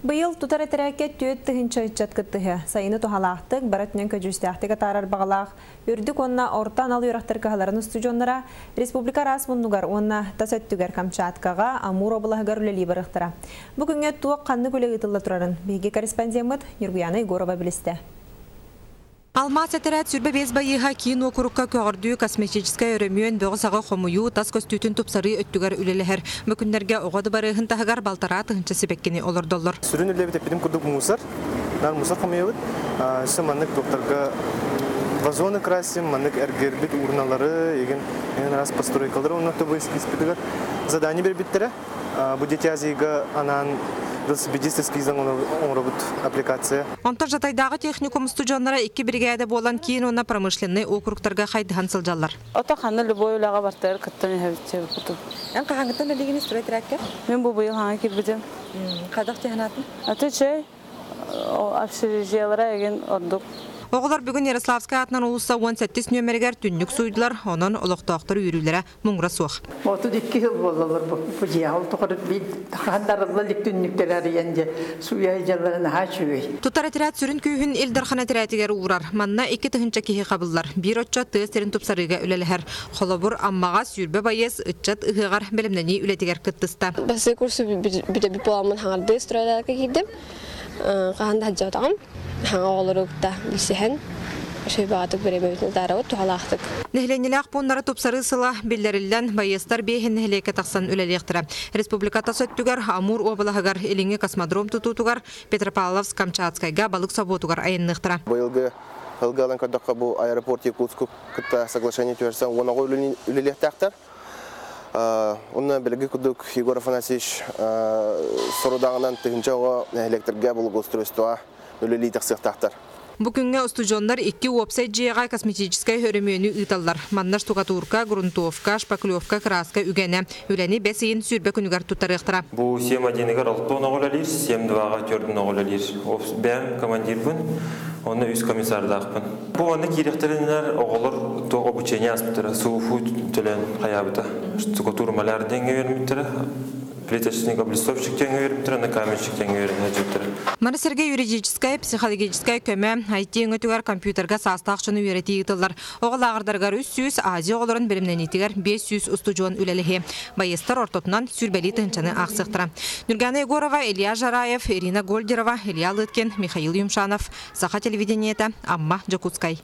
Быйыл тутар этэрээккэ 4000 ыччат кыттыһыа. Сайыны туһалаахтык, бары өттүнэн көдьүүстээхтик атаарар баҕалаах үрдүк уонна орто анал үөрэхтэр кыһаларын устудьуоннара республика араас муннугар уонна тас өттүгэр Камчаткаҕа, Амур облаһыгар үлэлии барыахтара. Бу күҥҥэ туох ханнык үлэ ыытылла турарын биһиги корреспондеммыт Ньургуяна Егорова билистэ. Алмаас этэрээт 25 байыаһа киин уокурукка көҕөрдүү, косметическай өрөмүөн, бөҕү-саҕы хомуйуу, тас көстүүтүн тупсарыы өттүгэр үлэлэһэр. Бу күннэргэ оҕо дыбарыаһын таһыгар 1,5 тыһыынча сибэккини олордоллор. Сүрүн үлэбит эппитим курдук мусор. Наар мусор хомуйабыт. Өссө маннык докторга вазоны красим, маннык эргэрбит урналары, егин раз постройкалары онно тобу эскизпитигэр задание бербиттэрэ. Бу Дети Азияга анаан велосипедист эскизин оҥоробут аппликация. Онтон Жатайдааҕы техникум устудьуоннара икки биригээдэ буолан киин уонна промышленнай округтарга хайдыһан сылдьаллар. Ото ханна любой үлэҕэ бартыгар кыттан иһэбит. Эн хаһааҥҥыттан билигин стройтрекке? Мин бу быйыл хаҥа киирбитим. Хайдах тиһанатын? Аты чэй общежитиелара эгин ордук. Оҕолор бүгүн Ярославскай аатынан уулусса 18 нүөмэригэр түннүк сууйдулар, онон олохтоохтор үөрүүлэрэ муҥура суох. 32 жыл буоллалар бу дьиэ. Ол тухары хандарылла илик түннүктэр арыйан дьэ сууйа сылдьалларын наһаа үчүгэй. Тутар этэрээт сүрүн күүһүн Ил Дархан этэрээтигэр уурар. Манна 2000 киһи хабыллар. Биир оччо тыа сирин тупсарыыга үлэлэһэр. Холобур, Аммаҕа 20 байыас ыччат ыһыаҕар бэлэмнэнии үлэтигэр кыттыста. Бастакы курсу бүтэбит буоламмын хаҥардыы стройдарга киирдим. Хаһан да сылдьыбатаҕым. Хаҥа оҕолору кытта билсиһэн, үчүгэй баҕатык бириэмэбитин атаарабыт туһалаахтык. Нэһилиэнньэлээх пууннары тупсарыы сыла биллэриллэн, байыастар биэһин нэһилиэккэ тахсан үлэлиэхтэрэ. Республика тас өттүгэр Амур уобалаһыгар Илиҥҥи космодром тутуутугар, Петропавловск-Камчатскайга балык собуотугар айанныахтара. Быйылгы сылга ылан көрдөххө, бу аэропорт Якутску кытта соглашение түһэрсэн 10 оҕо үлэлиэхтээхтэр. Онно билиги курдук Егор Афанасьевич сорудаҕынан тыһыынча оҕо нэһилиэктэргэ благоустройствоҕа үлэлии тахсыахтаахтар. Бу күҥҥэ устудьуоннар икки уопсай дьиэҕэ косметическай өрөмүөнү ыыталлар. Манна штукатурка, грунтовка, шпаклевка, краска үгэнэ. Үлэни бэс ыйын 20 күнүгэр туттарыахтара. Бу 7 одиныгар алта оҕо үлэлиир, 7-2-ҕа төрдүн оҕо үлэлиир. Бэйэм командирбын, онно үс комиссардаахпын. Бу манна киириэхтэринэр оҕолор туох обучение ааспыттара, СУФУ төлөөн хайаабыта. Штукатур маляр диэҥҥэ үөрэммиттэрэ, плиточник облицовщик диэҥҥэ үөрэммиттэрэ, на каменщик диэҥҥэ үөрэнэ сылдьыбыттара. Маны сэргэ юридическай, психологическай көмө, IT өҥөтүгэр компьютерга саастаах дьону үөрэтии ыытыллар. Оҕо лааҕырдарыгар 300, Азия оҕолорун бэлэмнэниитигэр 500 устудьуон үлэлэһиэ. Байыастар ортотунан сүүрбэлии тыһыынчаны аахсыахтара. Нюргана Егорова, Илья Жараев, Ирина Гольдерова, Илья Лыткин, Михаил Юмшанов. Саха телевидениета, Амма, Дьокуускай.